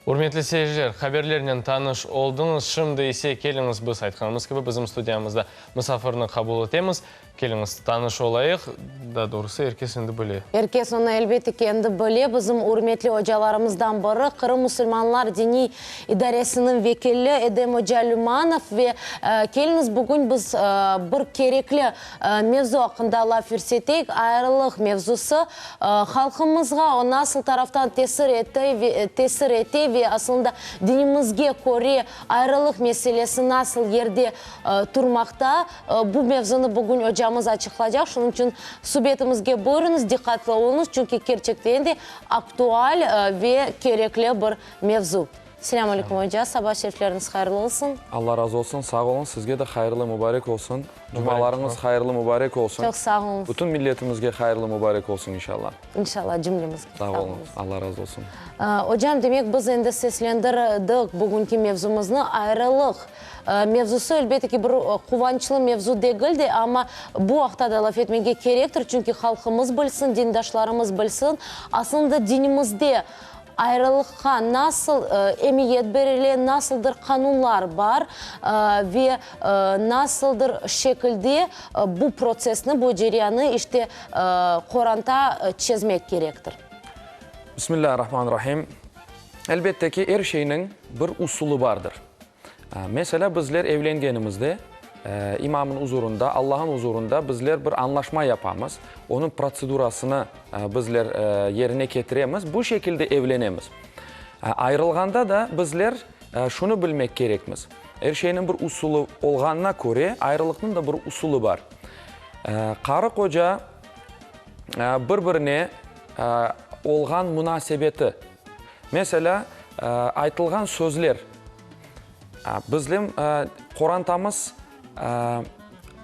Ürmetli seyirciler, haberlernen tanış oldıñız. Şimdi ise keliñiz, biz aytqanımız kibi, bizim studiyamızda musafirni qabul etemiz. Keliñiz, tanış olayıq. Daa doğrusı, er kes endi bile. Er kes onı, elbette ki, endi bile. Bizim ürmetli ocalarımızdan biri, Qırım musulmanlar diniy idaresiniñ vekili Edem oca Lümanov. Ve keliñiz, bugün biz bir kerekli mevzu aqqında laf yürseteyik, ayırılıq mevzusı. Halqımızğa o nasıl taraftan tesir ete, tesir ete ve aslında dinimizge köre ayrılıq meselesi nasıl yerde turmaqta, bu mevzunı bugün ocamız açıqlacaq. Şunıñ içün subetimizge buyurıñız, diqqatlı oluñız, çünki kerçekten de aktual ve kerekli bir mevzu. Selâm aleyküm, oca, saba şerifleriñiz hayırlı olsun. Alla razı olsun, sağ oluñ, sizge de hayırlı mübarek olsun, cumalarıñız hayırlı mübarek olsun. Çoq sağ oluñız. Bütün milletimizge hayırlı mübarek olsun inşallah. İnşallah, cümlemizge. Sağ oluñ, Alla razı olsun. Ocam, demek biz endi seslendirdik bugünki mevzumıznı, ayrılıq mevzusı, elbette ki, bir quvançlı mevzu degil de, amma bu aqta da laf etmege kerektir, çünki halqımız bilsin, dindaşlarımız bilsin, aslında dinimizde Ayrılıqqa nasıl emiyet berile, nasıldır qanunlar bar ve nasıldır şekilde bu protsessni, bu ceryanı işte qoranta çezmek kerektir? Bismillahirrahmanirrahim. Elbette ki, er şeyniñ bir usulı bardır. Meselâ, bizler evlengenimizde, imamnıñ uzurında, Allah'ın uzurında bizler bir añlaşma yapamız, onıñ protsedurasını bizler yerine ketiremiz, bu şekilde evlenemiz. Ayrılğanda da bizler şunı bilmek kerekmiz, er şeyniñ bir usulı olğanına köre, ayrılıqnıñ da bir usulı bar. Qarı-qoca bir-birine olğan munasebeti, meselâ, aytılğan sözler, Bizim qorantamız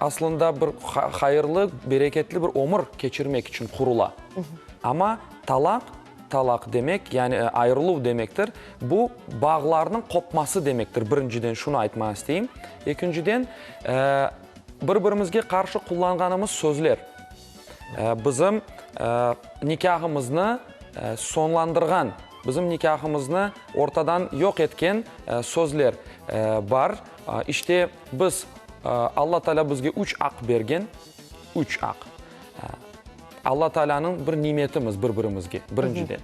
aslında bir hayırlı, bereketli bir ömür keçirmek içün qurula. Amma talaq, talaq demek, yani ayırıluv demektir, bu bağlarnıñ qopması demektir, birinciden şunı aytmağa isteyim. Ekinciden, bir-birimizge qarşı qullanğanımız sözler, bizim nikâhımıznı soñlandırğan, bizim nikâhımıznı ortadan yoq etken sözler bar. İşte, biz, Alla Taalâ bizge üç aq bergen, üç aq. Alla Taalânıñ bir nimetimiz bir-birimizge, birinciden.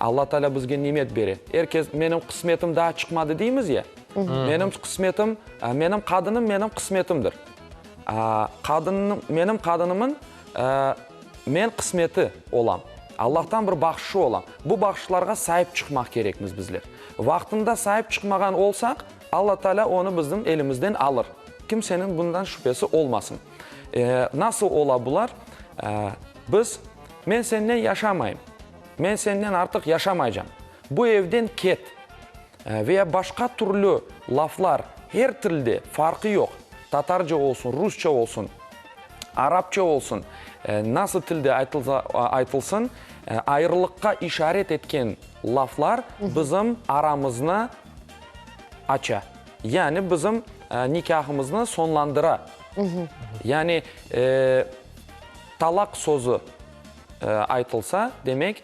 Alla Taalâ bizge nimet bere. Er kes, menim qısmetim daa çıqmadı deymiz ya, menim qısmetim, menim qadınım menim qısmetimdir. Qadınnıñ, menim qadınımıñ men qısmeti olam. Allahtan bir bahşışı olam. Bu bahşışlarğa saip çıqmaq kerekmiz bizler. Vaqtında saip çıqmağan olsaq, Alla Taalâ onı bizim elimizden alır. Kimseniñ bundan şübhesi olmasın. Nasıl ola bular? Biz, men sennen yaşamayım, men sennen artıq yaşamaycam, bu evden ket Ve ya başqa türlü laflar, her tilde, farqı yoq, tatarca olsun, rusça olsun, arapça olsun, nasıl tilde aytılsa aytılsın, ayrılıqqa işaret etken laflar bizim aramıznı aça. Yani bizim nikâhımıznı soñlandıra. Yani talaq sözü aytılsa, demek,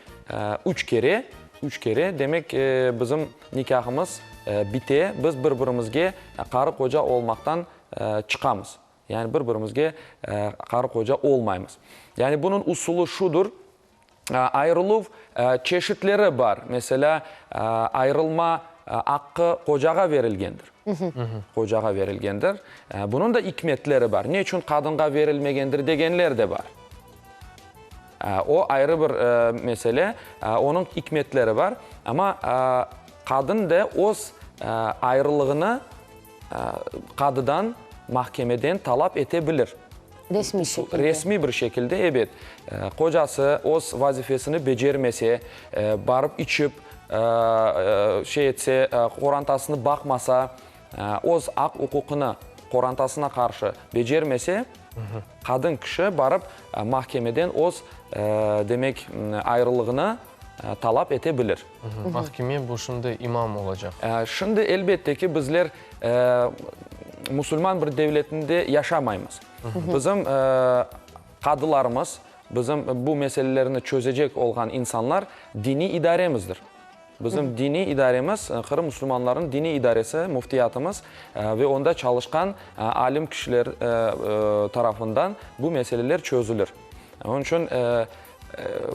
üç kere, üç kere, demek, bizim nikâhımız bite, biz bir-birimizge qarı-qoca olmaqtan çıqamız. Yani bir-birimizge qarı-qoca olmaymız. Yani bunıñ usulı şudur, ayırıluv çeşitleri bar. Meselâ, ayırılma aqqı qocağa berilgendir. Qocağa berilgendir. Bunıñ da ikmetleri bar. Ne içün qadınğa berilmegendir degenler de bar. O ayrı bir mesele, onıñ ikmetleri bar. Amma qadın da öz ayrılığını qadıdan, mahkemeden talap ete bilir. Resmiy şekilde. Resmiy bir şekilde, ebet. Qocası öz vazifesini becermese, barıp içip, şey etse, qorantasını baqmasa, öz aq-uquqını qorantasına qarşı becermese, qadın kişi barıp mahkemeden öz, demek, ayrılığını talap ete bilir. Mahkeme bu şimdi imam olacaq. Şimdi, elbette ki, bizler musulman bir devletinde yaşamaymız. Bizim qadılarımız, bizim bu meselelerni çözecek olğan insanlar diniy idaremizdir. Bizim diniy idaremiz, Qırım musulmanlarınıñ diniy idaresi, müftiyatımız ve onda çalışqan alim kişiler tarafından bu meseleler çözülir. Onıñ içün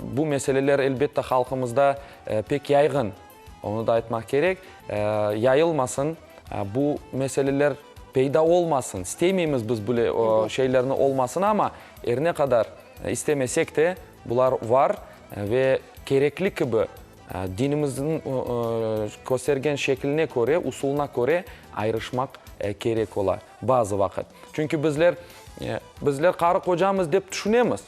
bu meseleler, elbette, halqımızda pek yayğın, onı da aytmaq kerek, yayılmasın, bu meseleler peyda olmasın, istemeymiz biz böyle şeylerni olmasın, amma er ne qadar istemesek de, bular var ve kerekli kibi Dinimizniñ köstergen şekline köre, usulına köre ayırışmaq kerek ola bazı vaqıt. Çünki bizler, bizler qarı-qocamız dep tüşünemiz,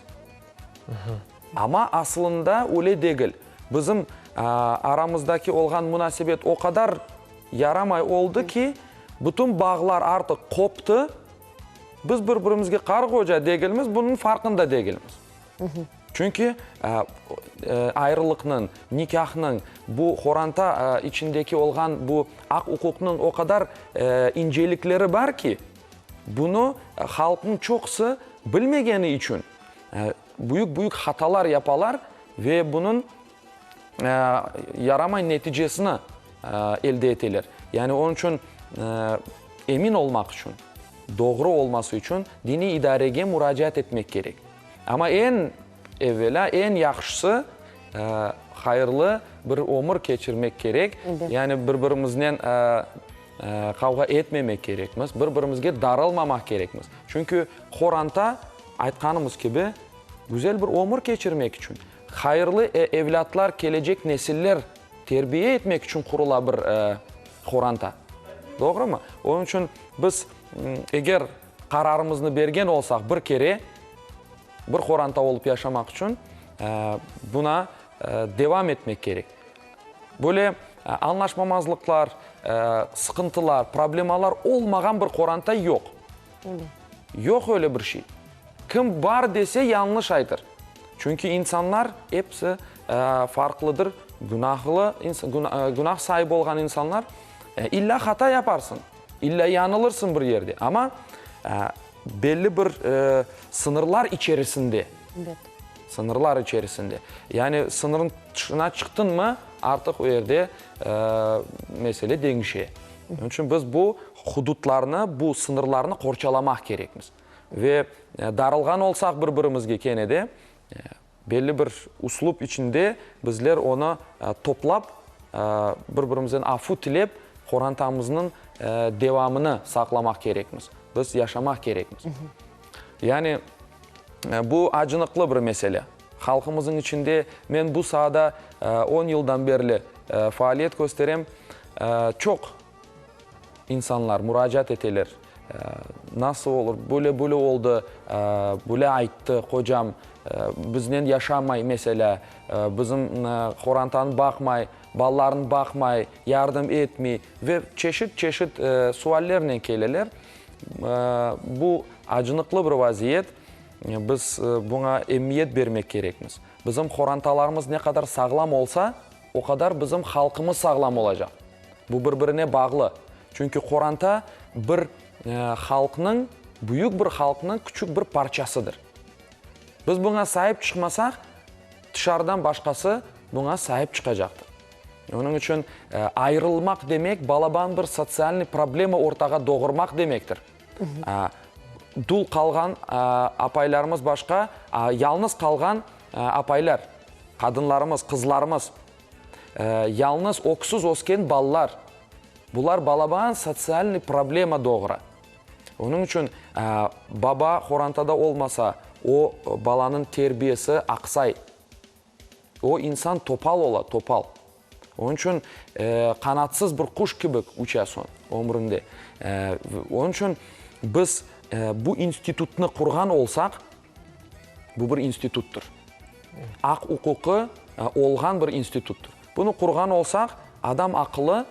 amma asılında öyle degil. Bizim aramızdaki olğan munasebet o qadar yaramay oldı ki, bütün bağlar artıq qoptı, biz bir-birimizge qarı-qoca degilmiz, bunıñ farqında degilmiz. Çünki ayrılıqnıñ, nikâhnıñ, bu qoranta içindeki olğan bu aq-uquqnıñ o qadar incelikleri bar ki, bunı halqnıñ çoqusı bilmegeni içün büyük-büyük hatalar yapalar ve bunıñ yaramay neticesini elde eteler. Yani onıñ içün emin olmaq içün, doğru olması içün diniy idarege muracaat etmek kerek. Amma eñ evelâ, eñ yahşısı, hayırlı bir ömür keçirmek kerek. Yani bir-birimiznen qavğa etmemek kerekmiz, bir-birimizge darılmamaq kerekmiz. Çünki qoranta, aytqanımız kibi, güzel bir ömür keçirmek içün, hayırlı evlâtlar, kelecek nesiller terbiye etmek içün qurula bir qoranta. Doğrumı? Onıñ içün biz, eger Qararımıznı bergen olsaq bir kere bir qoranta olıp yaşamaq içün buna devam etmek kerek. Böyle añlaşmamazlıqlar, sıqıntılar, problemalar olmağan bir qoranta yoq. Yoq öyle bir şey. Kim bar dese yañlış aytır. Çünki insanlar episi farqlıdır, günahlı, günah saibi olğan insanlar, illa hata yaparsıñ. İllâ yañılırsıñ bir yerde, amma belli bir sıñırlar içerisinde. Ebet. Sıñırlar içerisinde. Yani sıñırnıñ tışına çıqtıñmı, artıq o yerde mesele deñişe. Onıñ içün biz bu hududlarnı, bu sıñırlarnı qorçalamaq kerekmiz. Ve darılğan olsaq bir-birimizge kene de, Belli bir üslup içinde bizler onı toplap, bir-birimizden afu tilep, qorantamıznıñ devamını saqlamaq kerekmiz. Biz yaşamaq kerekmiz. Yani, bu acınıqlı bir mesele. Halqımıznıñ içinde men bu saada on yıldan berli faaliyet kösterem. Çoq İnsanlar muracaat eteler, Nasıl olur, böyle-böyle oldı, böyle ayttı qocam, biznen yaşamay, meselâ, bizim qorantanı baqmay, balalarını baqmay, yardım etmey ve çeşit-çeşit suallernen keleler. Bu acınıqlı bir vaziyet, biz buña emiyet bermek kerekmiz. Bizim qorantalarımız ne qadar sağlam olsa, o qadar bizim halqımız sağlam olacaq. Bu bir-birine bağlı. Çünki qoranta bir halqnıñ, büyük bir halqnıñ küçük bir parçasıdır. Biz buña saip çıqmasaq, tışarıdan başqası buña saip çıqacaqtır. Onıñ içün ayırılmaq demek, balaban bir sotsialnıy problema ortağa doğurmaq demektir. Dul qalğan apaylarımız başqa, yalnız qalğan apaylar, qadınlarımız, qızlarımız. Yalnız öksüz ösken balalar, bular balaban sotsialnıy problema doğura. Onıñ içün baba qorantada olmasa, o balanıñ terbiyesi aqsay. O insan topal ola, topal. Onıñ içün qanatsız bir quş kibi uça soñ ömründe. Onıñ içün biz bu institutnı qurğan olsaq, Bu bir instituttır. Aq-uquqı olğan bir instituttır. Bunı qurğan olsaq, adam aqılı,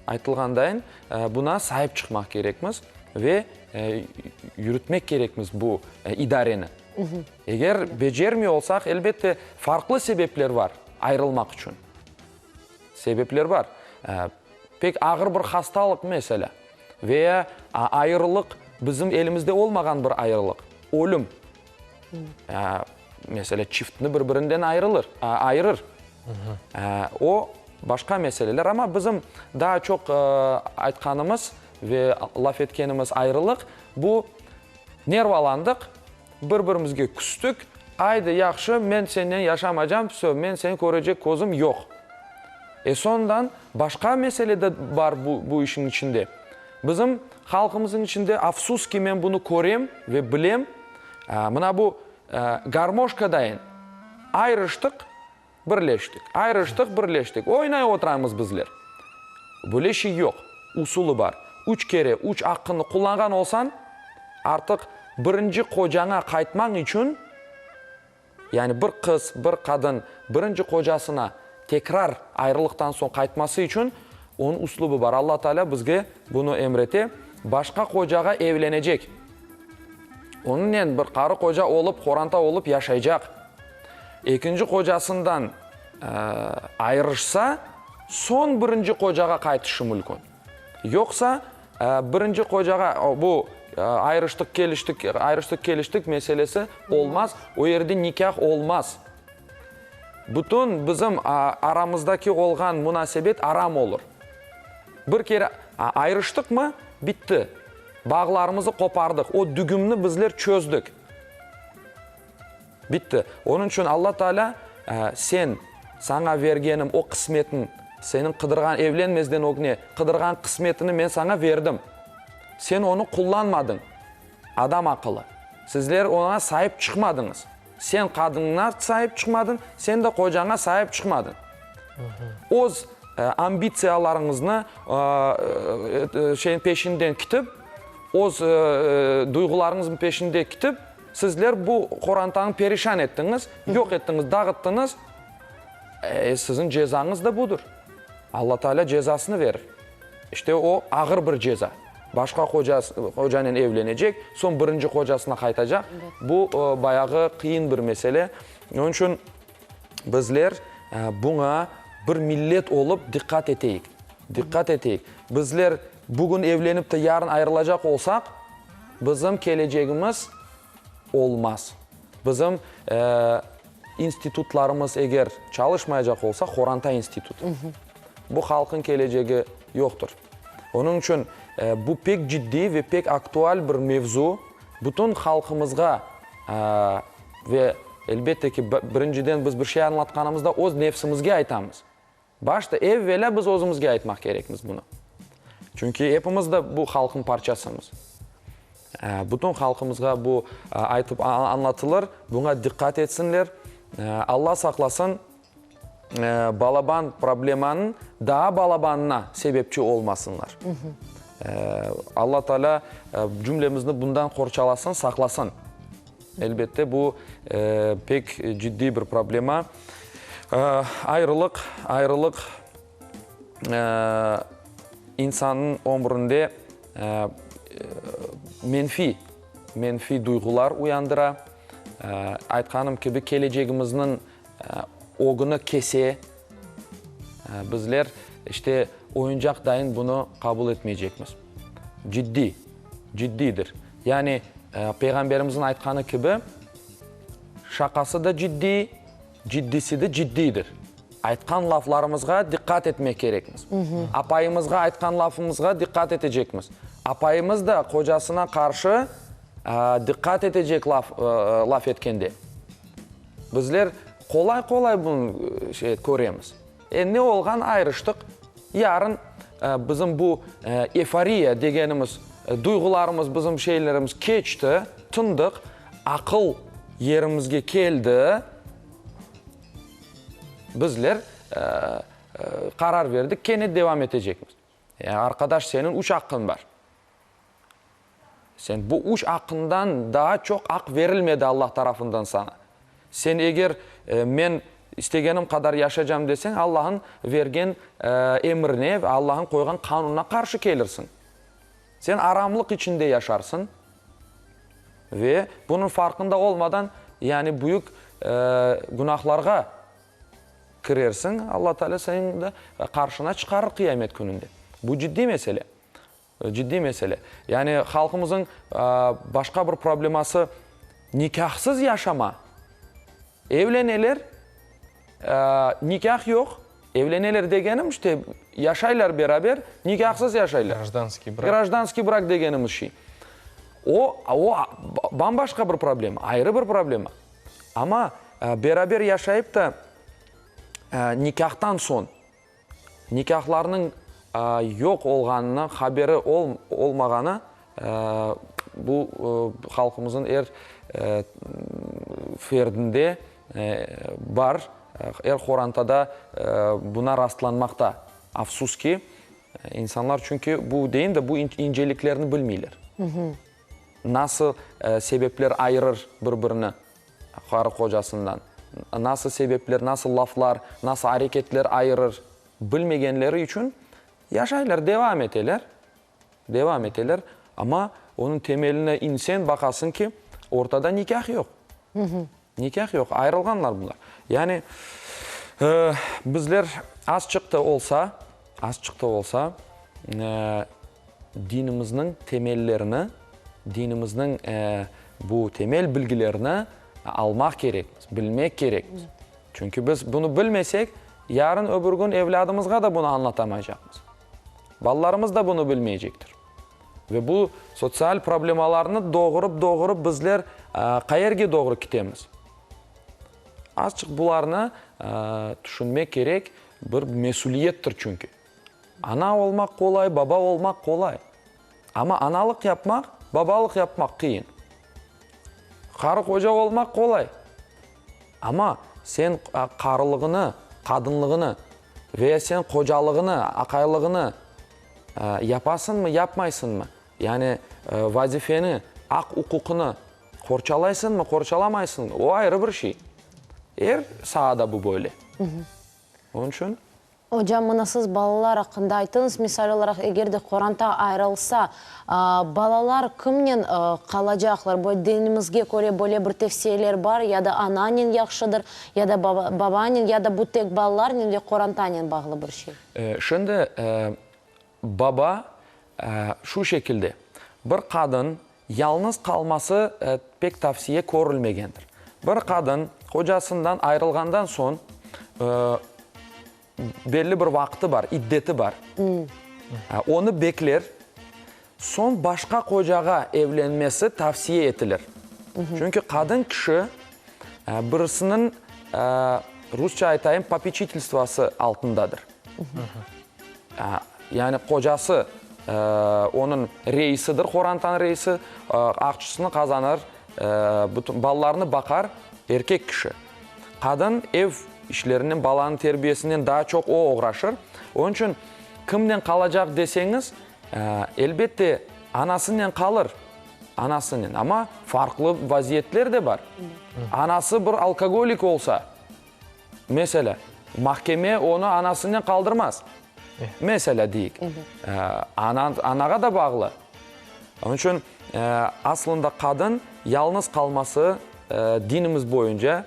aytılğandayın, buna saip çıqmaq kerekmiz ve yürütmek kerekmiz bu idareni. Eger becermey olsaq, elbette, farqlı sebepler bar ayırılmaq içün. Sebepler bar. Pek ağır bir hastalıq, meselâ, veya ayırılıq, bizim elimizde olmağan bir ayırılıq, ölüm. Meselâ, çiftni bir-birinden ayırılır, ayırır. O. Başqa meseleler. Amma bizim daa çoq aytqanımız ve laf etkenimiz ayrılıq, bu nervalandıq, bir-birimizge küstük, aydı, yahşı, men sennen yaşamacam, vsö, men seni körecek közüm yoq. E soñdan başqa mesele de bar bu, bu işniñ içinde. Bizim halqımıznıñ içinde, afsus ki, men bunı körem ve bilem, mına bu garmoşkadayın ayırıştıq, Birleştik, ayırıştıq, birleştik. Oynay oturamız bizler. Böyle şey yoq. Usulı bar. Üç kere üç aqqını qullanğan olsañ, artıq birinci qocaña qaytmañ içün, yani bir qız, bir qadın birinci qocasına tekrar ayrılıqtan soñ qaytması içün onıñ üslübi bar. Alla Taalâ bizge bunı emrete, başqa qocağa evlenecek. Onıñnen bir qarı-qoca olıp, qoranta olıp yaşaycaq. Ekinci qocasından ayırışsa, soñ birinci qocağa qaytışı mülkün. Yoqsa, birinci qocağa, bu ayırıştıq-keliştik, ayırıştıq-keliştik meselesi olmaz, o yerde nikâh olmaz. Bütün bizim aramızdaki olğan munasebet aram olur. Bir kere ayırıştıqmı, bitti. Bağlarımızı qopardıq, o dügümni bizler çözdük. Bitti. Onıñ içün Alla Taalâ, sen, saña vergenim o qısmetni, seniñ qıdırğan, evlenmezden ögne qıdırğan qısmetini men saña verdim. Sen onı qullanmadıñ. Adam aqılı. Sizler oña saip çıqmadıñız. Sen qadınıña saip çıqmadıñ, sen de qocaña saip çıqmadıñ. Öz ambitsiyalarıñıznı şeyin peşinden kitip, öz duyğularıñıznıñ peşinde kitip, sizler bu qorantanı perişan ettiñiz, yoq ettiñiz, dağıttıñız. E, siziñ cezañız da budır. Alla Teala cezasını verir. İşte o ağır bir ceza. Başqa qocanen evlenecek, soñ birinci qocasına qaytacaq. Bu bayağı qıyın bir mesele. Onıñ içün bizler buña bir millet olıp diqqat eteyik. Diqqat eteyik. Bizler bugün evlenip te yarın ayırılacaq olsaq, bizim kelecegimiz olmaz. Bizim institutlarımız eger çalışmaycaq olsa, qoranta institutı, bu halqıñ kelecegi yoqtır. Onıñ içün bu pek ciddiy ve pek aktual bir mevzu. Bütün halqımızğa ve, elbette ki, birinciden biz bir şey añlatqanımızda öz nefsimizge aytamız. Başta, evvelâ biz özümizge aytmaq kerekmiz bunı. Çünki epimiz de bu halqnıñ parçasımız. Bütün halqımızğa bu aytıp añlatılır, buña diqqat etsinler. Alla saqlasın, balaban problemanıñ daa balabanına sebepçi olmasınlar. Alla Taalâ cümlemizni bundan qorçalasın, saqlasın. Elbette, bu pek ciddiy bir problema. Ayrılıq, ayrılıq insannıñ ömründe menfiy, menfiy duyğular uyandıra. Aytqanım kibi, kelecegimizniñ ögüni kese. Bizler, işte, oyuncaq dayın bunı qabul etmeycekmiz. Ciddiy, ciddiydir. Yani, Peyğamberimizniñ aytqanı kibi, şaqası da ciddiy, ciddisi de ciddiydir. Aytqan laflarımızğa diqqat etmek kerekmiz. Apayımızğa aytqan lafımızğa diqqat etecekmiz. Apayımız da qocasına qarşı diqqat etecek laf, laf etkende. Bizler qolay-qolay bunı şey, köremiz. E, ne olğan, ayırıştıq. Yarın bizim bu eforiya degenimiz duyğularımız, bizim şeylerimiz keçti, tındıq, aqıl yerimizge keldi. Bizler qarar berdik, kene devam etecekmiz. E, arqadaş, seniñ üç aqqıñ bar. Sen bu üç aqqıñdan daa çoq aq verilmedi Allah tarafından saña. Sen eger men istegenim qadar yaşacam deseñ, Allah'ın vergen emrine ve Allah'ın qoyğan qanunına qarşı kelirsiñ. Sen aramlıq içinde yaşarsıñ ve bunıñ farqında olmadan, yani büyük günahlarğa kirersiñ, Allah Teala seniñ de qarşına çıqarır qıyamet kününde. Bu ciddiy mesele. Ciddiy mesele. Yani halqımızıñ başqa bir probleması nikâhsız yaşama. Evleneler, nikâh yoq. Evleneler degenim, işte, yaşaylar beraber, nikâhsız yaşaylar. Grajdanskiy brak. Grajdanskiy brak degenimiz şey. O, o bam-başqa bir problema, ayrı bir problema. Amma beraber yaşayıp da, nikâhtan soñ, nikâhlarnıñ yoq olğanını haberi olmağanı, bu halqımıznıñ er ferdinde bar, er qorantada buna rastlanmaqta. Afsus ki, insanlar çünki bu, deyin de, bu inceliklerni bilmeyler. Nasıl sebepler ayırır bir-birini qarı-qocasından, nasıl sebepler, nasıl laflar, nasıl areketler ayırır bilmegenleri içün yaşaylar, devam eteler, devam eteler, amma onıñ temeline inseñ, baqasıñ ki, ortada nikâh yoq. Nikâh yoq, ayırılğanlar bular. Yani, bizler azçıq da olsa, azçıq da olsa, dinimizniñ temellerini, dinimizniñ bu temel bilgilerini almaq kerekmiz, bilmek kerekmiz. Çünki biz bunı bilmesek, yarın öbür kün evlâdımızğa da bunı añlatamaycaqmız. Balalarımız da bunı bilmeycektir. Ve bu sotsial problemalarnı doğurıp-doğurıp bizler qayerge doğru kitemiz? Azçıq bularnı tüşünmek kerek, bir mesüliyettir çünki. Ana olmaq qolay, baba olmaq qolay. Amma analıq yapmaq, babalıq yapmaq qıyın. Qarı-qoca olmaq qolay. Amma sen qarılığını, qadınlığını veya sen qocalığını, aqaylığını yapasıñmı, yapmaysıñmı? Yani vazifeni, aq-uquqını qorçalaysıñmı, qorçalamaysıñmı? O ayrı bir şey. Er saada bu böyle. Onıñ içün. Ocam, mına siz balalar aqqında ayttıñız. Misal olaraq, eger de qoranta ayrılsa, balalar kimnen qalacaqlar? Bu dinimizge köre böyle bir tevsiyeler bar, ya da ananen yahşıdır, ya da babanen, ya da bu tek balalarnen ve qorantanen bağlı bir şey? Şimdi baba şu şekilde, bir qadın yalnız qalması pek tavsiye körülmegendir. Bir qadın qocasından ayrılğandan soñ belli bir vaqtı bar, iddeti bar. Onı bekler, soñ başqa qocağa evlenmesi tavsiye etilir. Çünki qadın kişi birisiniñ, rusça aytayım, popeçitelstvası altındadır. Yani qocası onıñ reisidir, qorantanıñ reisi, aqçısını qazanır, bütün balalarını baqar erkek kişi. Qadın ev işlerinen, balanıñ terbiyesinen daa çoq o oğraşır. Onıñ içün kimnen qalacaq deseñiz, elbette, anasınen qalır, anasınen. Amma farqlı vaziyetler de bar. Anası bir alkogolik olsa, Meselâ, mahkeme onı anasınen qaldırmaz. Meselâ, deyik. Ana, anağa da bağlı. Onıñ içün, aslında qadın yalnız qalması dinimiz boyunca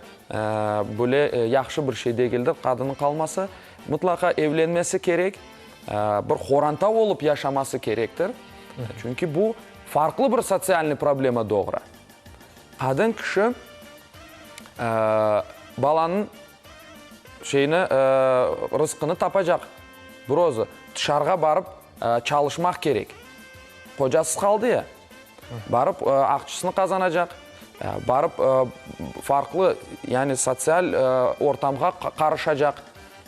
böyle yahşı bir şey degildir, qadınnıñ qalması. Mıtlaqa evlenmesi kerek, bir qoranta olıp yaşaması kerektir. Çünki bu farqlı bir sotsialnıy problema doğura. Qadın kişi balanıñ şeyini, rızqını tapacaq bir özü. Tışarığa barıp çalışmaq kerek. Qocasız qaldı ya. Barıp aqçısını qazanacaq, barıp farqlı, yani sotsial ortamğa qarışacaq.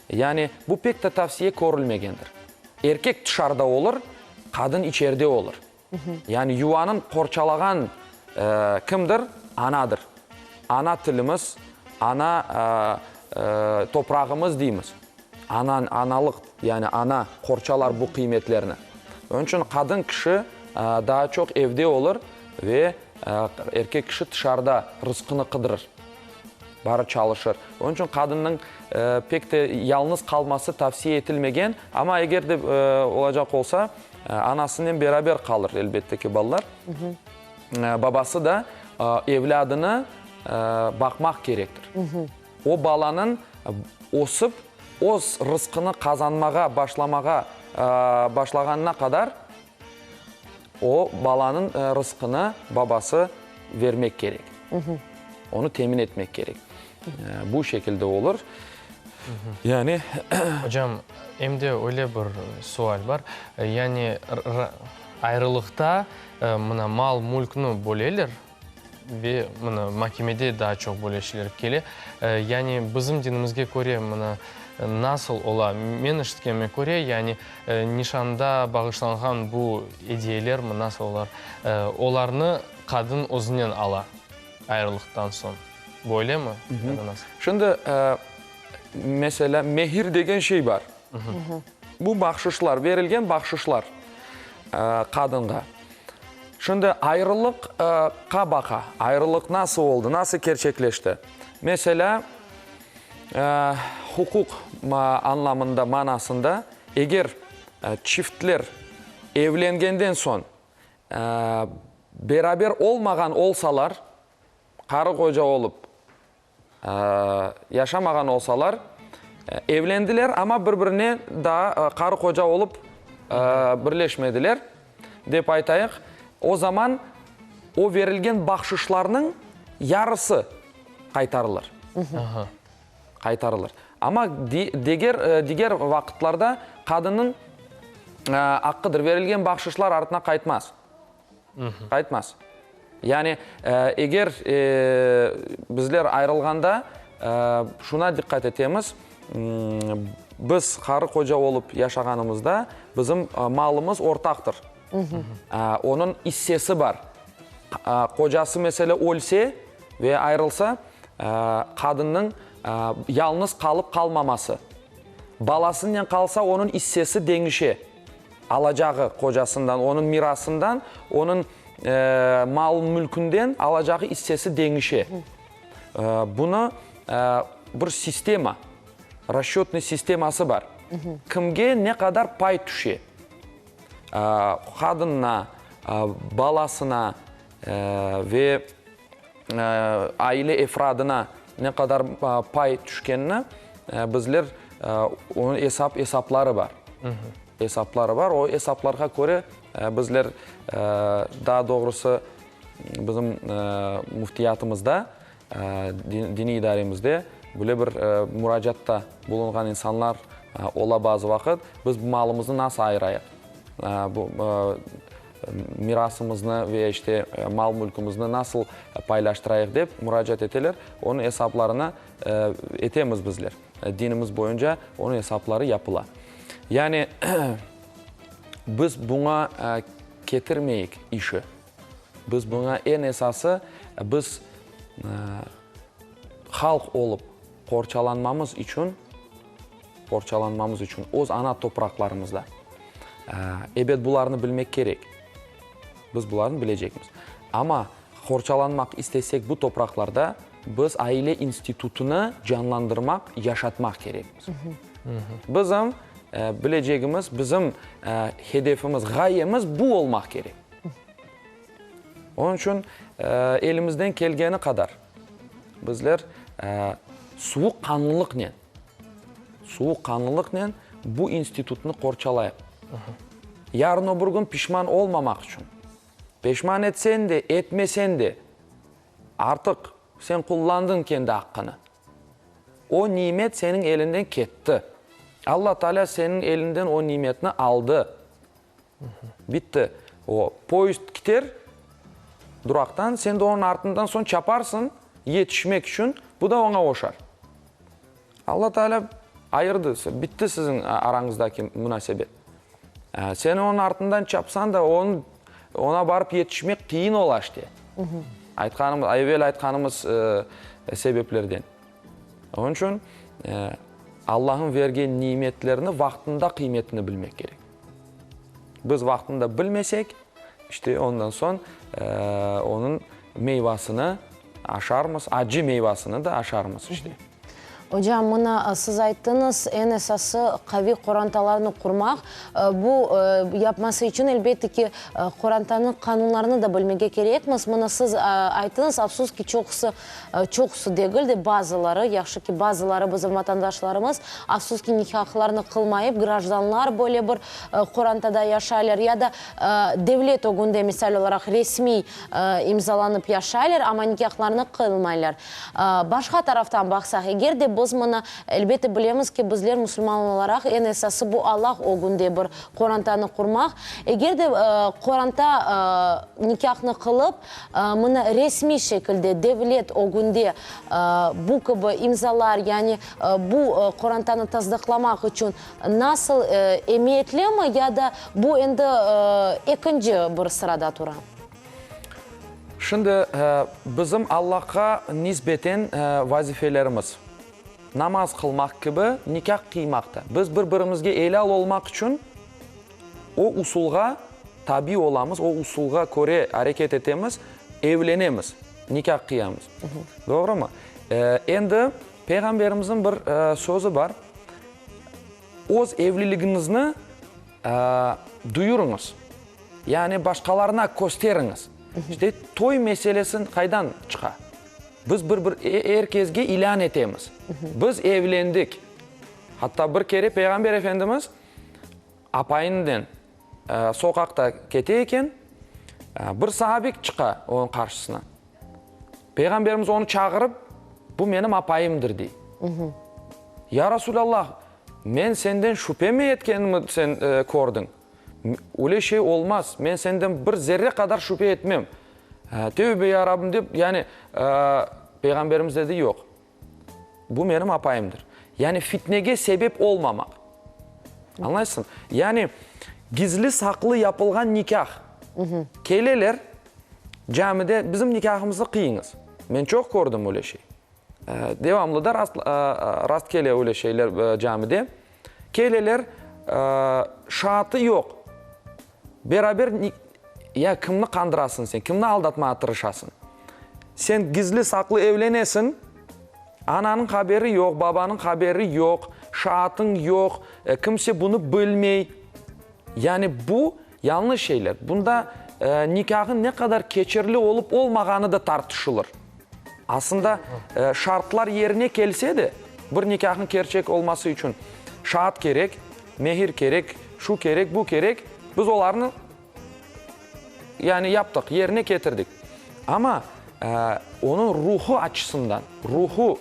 Yani bu pek de tavsiye körülmegendir. Erkek tışarıda olur, qadın içeride olur. Yani yuvanıñ qorçalağan kimdir? Anadır. Ana tilimiz, ana toprağımız deymiz. Ana, analıq, yani ana qorçalar bu qıymetlerni. Onıñ içün qadın kişi daa çoq evde olur ve erkek kişi tışarıda rızqını qıdırır, barıp çalışır. Onıñ içün qadınnıñ pek de yalnız qalması tavsiye etilmegen, amma eger de olacaq olsa, Anasınen beraber qalır, elbette ki, balalar. Babası da evlâdını baqmaq kerektir. O balanıñ ösip, öz rızqını qazanmağa başlamağa başlağanına qadar o balanıñ rızqını babası vermek kerek. Onı temin etmek kerek. Bu şekilde olur. Yani. Ocam, em de öyle bir sual bar, yani ayrılıqta mına mal-mülkni böleler ve mına makemede daa çoq böyle şeyler kele. Yani bizim dinimizge köre mına nasıl ola? Men eşitkenime köre, yani nişanda bağışlanğan bu ediyelermi, nasıl olar, olarnı qadın özünen ala ayrılıqtan soñ. Böylemi ya da nasıl? Şimdi, meselâ, mehir degen şey bar. Bu bahşışlar, berilgen bahşışlar qadınğa. Şimdi ayrılıqqa baqa, ayrılıq nasıl oldı, nasıl kerçekleşti? Meselâ, huquq añlamında, manasında, eger çiftler evlengenden soñ beraber olmağan olsalar, Qarı-qoca olıp yaşamağan olsalar, evlendiler, amma bir-birine daa qarı-qoca olıp birleşmediler, dep aytayıq, o zaman o verilgen bahşışlarnıñ yarısı qaytarılır. Qaytarılır. Amma diger, diger vaqıtlarda qadınnıñ aqqıdır, verilgen bahşışlar artına qaytmaz. Qaytmaz. Yani, eger bizler ayırılğanda, şuna diqqat etemiz, biz qarı-qoca olıp yaşağanımızda, bizim malımız ortaqtır. Onıñ issesi bar. Qocası, meselâ, ölse ve ayırılsa, qadınnıñ yalnız qalıp qalmaması, balasınen qalsa, onıñ issesi deñişe. Alacağı qocasından, onıñ mirasından, onıñ mal-mülkünden alacağı issesi deñişe. Bunı bir sistema, rasçötnıy sisteması bar. Kimge ne qadar pay tüşe, qadınına, balasına ve aile efradına ne qadar pay tüşkenini bizler, onıñ esap esapları bar. Esapları bar. O esaplarğa köre bizler, daa doğrusı bizim müftiyatımızda, diniy idaremizde böyle bir muracaatta bulunğan insanlar ola bazı vaqıt, biz bu malımıznı nasıl ayırayıq? Bu mirasımıznı ve işte mal-mülkümizni nasıl paylaştırayıq dep muracaat eteler. Onıñ esaplarını etemiz bizler. Dinimiz boyunca onıñ esapları yapıla. Yani biz buña ketirmeyik işi. Biz buña eñ esası biz halq olıp qorçalanmamız içün qorçalanmamız içün öz ana topraqlarımızda. Ebet, bularnı bilmek kerek. Biz bularnı bilecekmiz. Amma qorçalanmaq istesek bu topraqlarda biz aile institutını canlandırmaq, yaşatmaq kerekmiz. Bizim bilecegimiz, bizim hedefimiz, ğayemiz bu olmaq kerek. Onıñ içün elimizden kelgeni qadar bizler suvuqqanlılıqnen, Suvuqqanlılıqnen bu institutnı qorçalayıq. Yarın o bir kün pişman olmamaq içün. Peşman etsen de, etmesen de, artıq sen qullandıñ kendi aqqını. O nimet seniñ elinden ketti. Alla Taalâ seniñ elinden o nimetni aldı. Bitti. O, poyezd kiter duraqtan, sen de onıñ artından soñ çaparsıñ, yetişmek içün, bu da oña oşar. Alla Taalâ ayırdı, bitti siziñ arañızdaki munasebet. Sen onıñ artından çapsañ da, onıñ, oña barıp yetişmek qıyın ola işte. Aytqanımız, evel aytqanımız sebeplerden. Onıñ içün Allahnıñ vergen nimetlerini vaqtında qıymetini bilmek kerek. Biz vaqtında bilmesek, işte ondan soñ onıñ meyvasını aşarmız, acı meyvasını da aşarmız işte. Ocam, mına siz ayttıñız, eñ esası qaviy qorantalarnı qurmaq. Bu yapması içün, elbette ki, qorantanıñ qanunlarını da bilmege kerekmiz. Mına siz ayttıñız, afsus ki, çoqusı, çoqusı degil de, bazıları, yahşı ki, bazıları bizim vatandaşlarımız, afsus ki, nikâhlarnı qılmayıp, grajdanlar böyle bir qorantada yaşaylar ya da devlet ögünde, misal olaraq, resmiy imzalanıp yaşaylar, amma nikâhlarnı qılmaylar. Başqa taraftan baqsaq, eger de biz. biz mına, elbette, bilemiz ki, bizler musulman olaraq eñ esası bu Allah ögünde bir qorantanı qurmaq. Eger de qoranta nikâhnı qılıp, mına resmiy şekilde devlet ögünde bu kibi imzalar, yani bu qorantanı tasdıqlamaq içün nasıl emiyetlimi ya da bu endi ekinci bir sırada tura? Şimdi bizim Allahqa nisbeten vazifelerimiz, namaz qılmaq kibi nikâh qıymaq da. Biz bir-birimizge elâl olmaq içün o usulğa tabi olamız, o usulğa köre areket etemiz, evlenemiz, nikâh qıyamız. Doğrumı? Endi Peyğamberimizniñ bir sözü bar, Öz evliligiñizni duyurıñız, yani başqalarına kösteriñiz. İşte, toy meselesi qaydan çıqa? Biz bir-bir, er kesge ilân etemiz, biz evlendik. Hatta bir kere Peyğamber Efendimiz apayınen soqaqta kete eken, bir saabik çıqa onıñ qarşısına. Peyğamberimiz onı çağırıp, Bu menim apayımdır, dey. Ya Resulallah, men senden şübhemi etkenimi sen kördiñ? Öyle şey olmaz, men senden bir zerre qadar şübhe etmem. Tövbe ya Rabbim, dep, yani, Peyğamberimiz dedi, Yoq, bu menim apayımdır. Yani fitnege sebep olmamaq. Añlaysıñ? Yani gizli-saqlı yapılğan nikâh. Keleler, Camide bizim nikâhımıznı qıyıñız. Men çoq kördim öyle şey. Devamlı da rast, rast kele öyle şeyler camide. Keleler, şaatı yoq. Beraber ya kimni qandırasıñ sen, kimni aldatmağa tırışasıñ? Sen gizli-saqlı evlenesiñ, ananıñ haberi yoq, babanıñ haberi yoq, şaatıñ yoq, kimse bunı bilmey. Yani bu Yañlış şeyler. Bunda nikâhın ne qadar keçerli olıp olmağanı da tartışılır. Aslında, şartlar yerine kelse de, bir nikâhın kerçek olması içün şaat kerek, mehir kerek, şu kerek, bu kerek, biz olarnı, yani yaptıq, yerine ketirdik. Amma onıñ ruhu açısından, ruhu,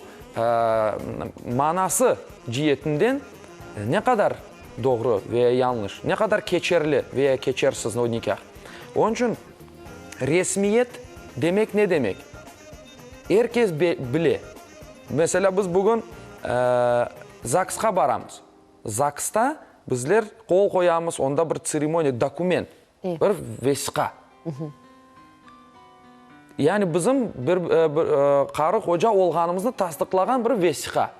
manası cietinden ne qadar doğru veya yañlış, ne qadar keçerli veya keçersiz o nikâh. Onıñ içün resmiyet demek ne demek? Er kes bile. Meselâ, biz bugün ZAGSqa baramız. ZAGSta bizler qol qoyamız, onda bir tseremoniya, dokument, bir vesiqa. Yani bizim bir qarı-qoca olğanımıznı tasdıqlağan bir vesiqa.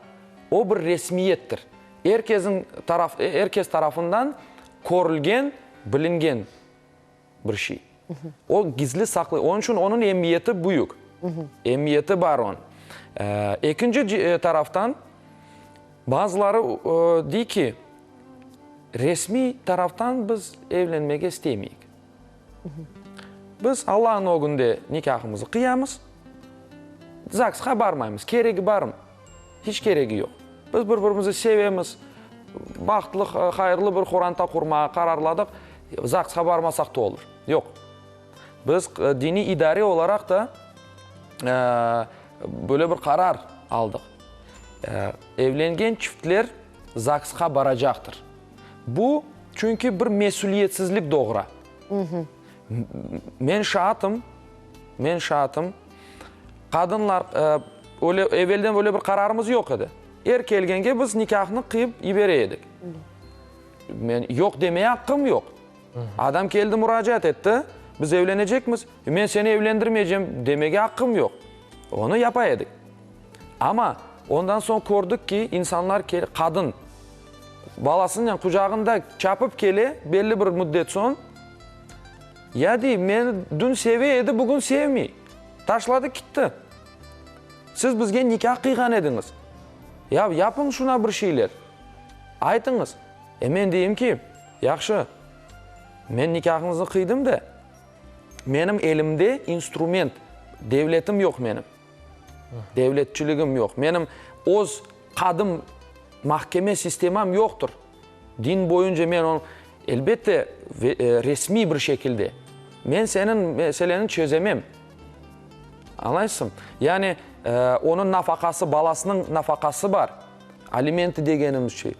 O bir resmiyettir. Er keziñ taraf, er kes tarafından körülgen, bilingen bir şey. O gizli-saqlı. Onıñ içün onıñ emiyeti büyük. Emiyeti bar onıñ. Ekinci taraftan, bazıları dey ki, resmiy taraftan biz evlenmege istemeyik. Biz Allahnıñ ögünde nikâhımızı qıyamız, ZAGSqa barmaymız, keregi barmı? Hiç keregi yoq. Biz bir-birimizi sevemiz, bahtlı, hayırlı bir qoranta qurmağa qararladıq, ZAGSqa barmasaq da olur. Yoq. Biz diniy idare olaraq da böyle bir qarar aldıq. Evlengen çiftler ZAGSqa baracaqtır. Bu, çünki bir mesüliyetsizlik doğura. Men şaatım, men şaatım, qadınlar, öyle, evelden öyle bir qararımız yoq edi. Er kelgenge biz nikâhnı qıyıp yibere edik. Men yoq demeye aqqım yoq. Adam keldi, muracaat etti, biz evlenecekmiz, men seni evlendirmeycem demege aqqım yoq. Onı yapa edik. Amma ondan soñ kördik ki, insanlar, qadın balasınen qucağında çapıp kele, belli bir müddet soñ, ya dey, meni dün seve edi, bugün sevmey, taşladı kitti. Siz bizge nikâh qıyğan ediñiz. Ya yapıñ şuna bir şeyler, aytıñız. E men deyim ki, yahşı, men nikâhıñıznı qıydım da, menim elimde instrument, devletim yoq menim. Devletçiligim yoq. Menim öz qadım mahkeme sistemam yoqtır. Din boyunca men onı, elbette, resmiy bir şekilde, men seniñ meseleni çezemem. Añlaysıñ? Yani. Onıñ nafaqası, balasınıñ nafaqası bar, alimenti degenimiz şey,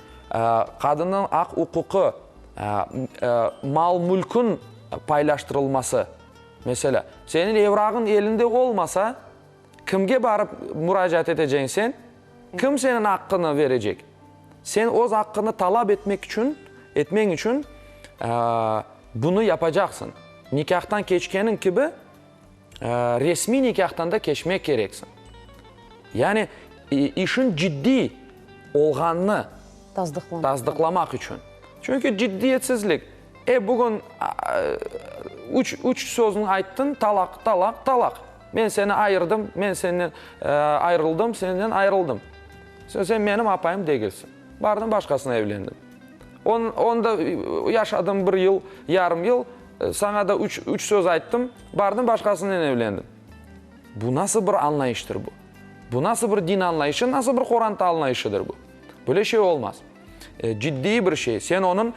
qadınnıñ aq-uquqı, mal-mülkün paylaştırılması, meselâ, seniñ evrağıñ elinde olmasa, kimge barıp muracaat eteceñ sen, kim seniñ aqqını verecek? Sen öz aqqını talap etmek içün, etmeñ içün bunı yapacaqsıñ. Nikâhtan keçkeniñ kibi, resmiy nikâhtan da keçmek kereksiñ. Yani işiñ ciddiy olğanını tasdıqlamaq içün. Çünki ciddiyetsizlik, e, bugün üç, üç sözüni ayttıñ, talaq, talaq, talaq. Men seni ayırdım, men senden ayırıldım, senden ayırıldım. Sen menim apayım degilsiñ. Bardım başqasına evlendim. Onda yaşadım bir yıl, yarım yıl, saña da üç, üç söz ayttım, bardım başqasınen evlendim. Bu nasıl bir añlayıştır bu? Bu nasıl bir din añlayışı, nasıl bir qoranta añlayışıdır bu? Böyle şey olmaz. Ciddiy bir şey. Sen onıñ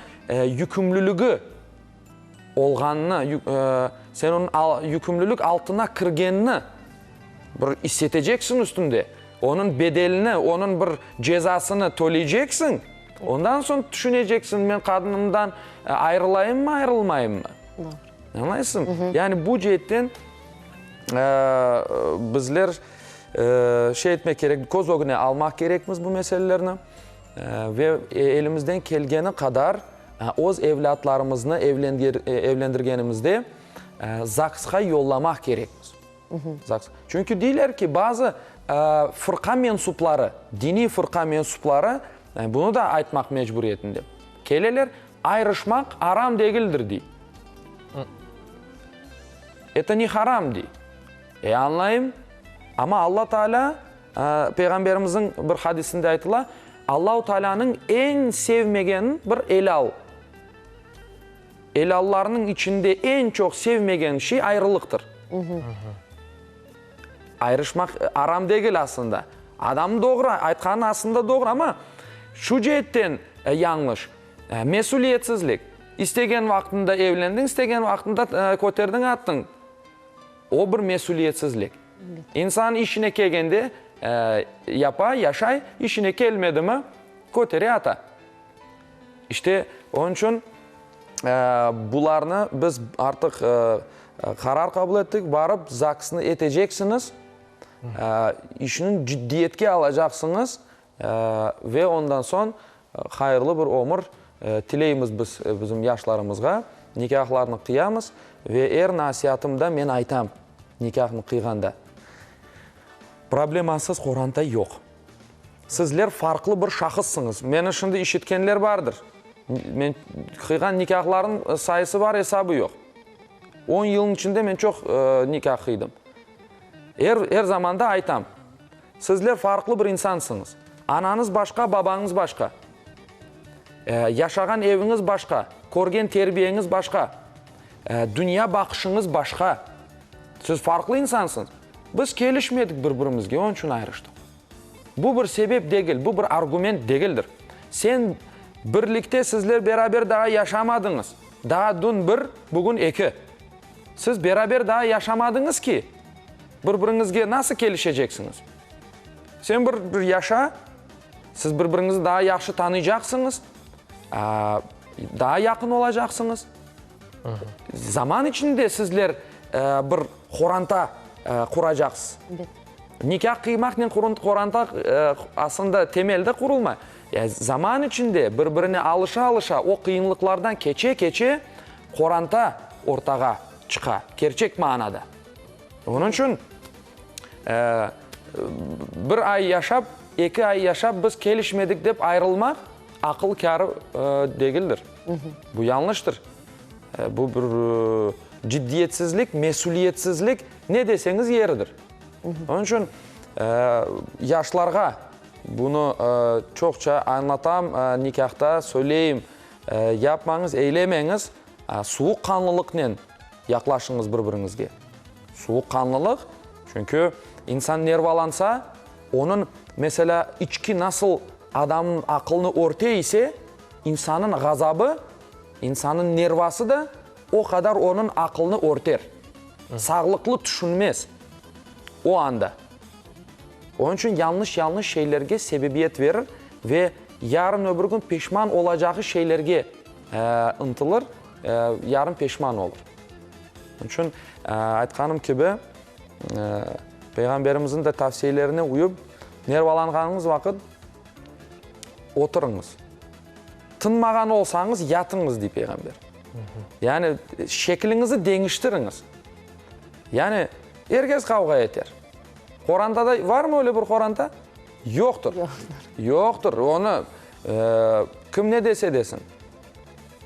yükümlüligi olğanını, sen onıñ yükümlülük altına kirgenini bir isseteceksiñ üstünde. Onıñ bedelini, onıñ bir cezasını töleyceksiñ, ondan soñ tüşüneceksiñ, men qadınımdan ayırılayımmı, ayırılmayımmı? Añlaysıñmı? Yani bu ceetten bizler şey etmek kerek, köz ögüne almaq kerekmiz bu meselelerni ve elimizden kelgeni qadar öz evlâtlarımıznı evlendirgenimizde ZAGSqa yollamaq kerekmiz. ZAGS. Çünki deyler ki, bazı fırqa mensupları, diniy fırqa mensupları, bunı da aytmaq mecburiyetindem, keleler, ayırışmaq aram degildir, dey. Eto ne haram, dey. E, añlayım, amma Alla Taalâ, Peyğamberimizniñ bir hadisinde aytıla, Allahu Taalânıñ eñ sevmegen bir elâl. Elâllarnıñ içinde eñ çoq sevmegen şey ayrılıqtır. Ayrışmaq aram degil aslında. Adam doğru, aytqanı aslında doğru, amma şu ceetten yañlış, mesüliyetsizlik. İstegen vaqtında evlendiñ, istegen vaqtında köterdiñ, attıñ. O bir mesüliyetsizlik. İnsan işine kelgende yapa, yaşay, işine kelmedimi, kötere, ata. İşte, onıñ içün bularnı biz artıq qarar qabul ettik, barıp ZAGSnı eteceksiñiz, işniñ ciddiyetke alacaqsıñız ve ondan soñ hayırlı bir ömür tileymiz biz bizim yaşlarımızğa, nikâhlarnı qıyamız ve er nasiatımda men aytam, nikâhnı qıyğanda, problemasız qoranta yoq. Sizler farqlı bir şahıssıñız. Meni şimdi işitkenler bardır. Men qıyğan nikâhlarnıñ sayısı bar, esabı yoq. On yılnıñ içinde men çoq nikâh qıydım. Er, er zamanda aytam, sizler farqlı bir insansıñız. Anañız başqa, babañız başqa. Yaşağan eviñiz başqa, körgen terbiyeñiz başqa, dünya baqışıñız başqa. Siz farqlı insansıñız. Biz kelişmedik bir-birimizge, onıñ içün ayırıştıq. Bu bir sebep degil, bu bir argument degildir. Sen birlikte, sizler beraber daa yaşamadıñız. Daa dün bir, bugün eki. Siz beraber daa yaşamadıñız ki, bir-biriñizge nasıl kelişeceksiñiz? Sen bir, bir yaşa, siz bir-biriñizni daa yahşı tanıycaqsıñız, daa yaqın olacaqsıñız. Zaman içinde sizler bir qoranta quracaqsız. Nikâh qıymaqnen qoranta aslında temelde qurulmay. Zaman içinde bir-birine alışa-alışa, o qıyınlıqlardan keçe-keçe qoranta ortağa çıqa, kerçek manada. Onıñ içün bir ay yaşap, eki ay yaşap biz kelişmedik dep ayırılmaq aqıl kârı degildir. Bu yañlıştır. Bu bir ciddiyetsizlik, mesüliyetsizlik, ne deseñiz yeridir. Onıñ içün yaşlarğa bunı çoqça añlatam, nikâhta söyleyim, yapmañız, eylemeñiz, suvuqqanlılıqnen yaqlaşıñız bir-biriñizge. Suvuqqanlılıq, çünki insan nervalansa, onıñ, meselâ, içki nasıl adamnıñ aqılını örte ise, İnsanıñ ğazabı, insanıñ nervası da o qadar onıñ aqılını örter. Sağlıqlı tüşünmez o anda. Onıñ içün yañlış-yañlış şeylerge sebebiyet verir ve yarın-öbür kün peşman olacağı şeylerge ıntılır, yarın peşman olur. Onıñ içün, aytqanım kibi, Peyğamberimizniñ de tavsiyelerine uyıp, nervalanğanıñız vaqıt oturıñız. Tınmağan olsañız, yatıñız, dey Peyğamber. Yani şekliñizi deñiştiriñiz. Yani er kes qavğa eter. Qorantada varmı öyle bir qoranta? Yoqtır. Yoqtır. Onı kim ne dese desin.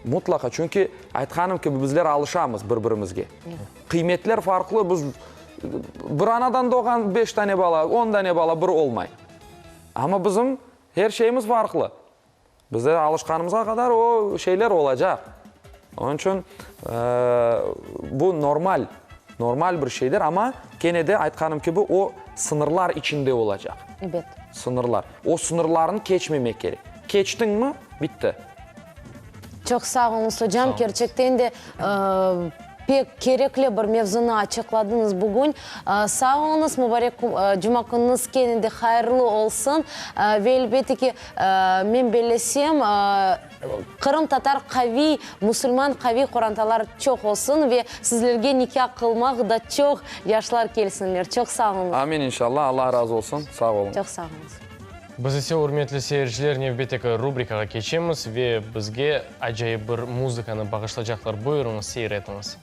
Mutlaqa, çünki aytqanım kibi, bizler alışamız bir-birimizge. Qıymetler farqlı, biz bir anadan doğğan beş tane bala, on dane bala bir olmay. Amma bizim her şeyimiz farqlı. Bizler alışqanımızğa qadar o şeyler olacaq. Onıñ içün bu normal, normal bir şeydir, amma kene de aytqanım kibi, o sıñırlar içinde olacaq. Ebet. Sıñırlar. O sıñırlarnı keçmemek kerek. Keçtiñmi, bitti. Çoq sağ oluñız, ocam. Kerçekten de pek kerekli bir mevzunı açıqladıñız bugün. Sağ oluñız, mubarek cuma künüñiz kene de hayırlı olsun. Ve elbette ki, men bellesem, qırımtatar qaviy, musulman qaviy qorantalar çoq olsun ve sizlerge nikâh qılmaq da çoq yaşlar kelsinler. Çoq sağ oluñız. Amin, inşallah. Allah razı olsun. Sağ oluñız. Çoq sağ oluñız. Biz ise, ürmetli seyirciler, nevbetteki rubrikağa keçemiz ve bizge acayip bir muzıkanı bağışlacaqlar. Buyurıñız, seyir etiñiz.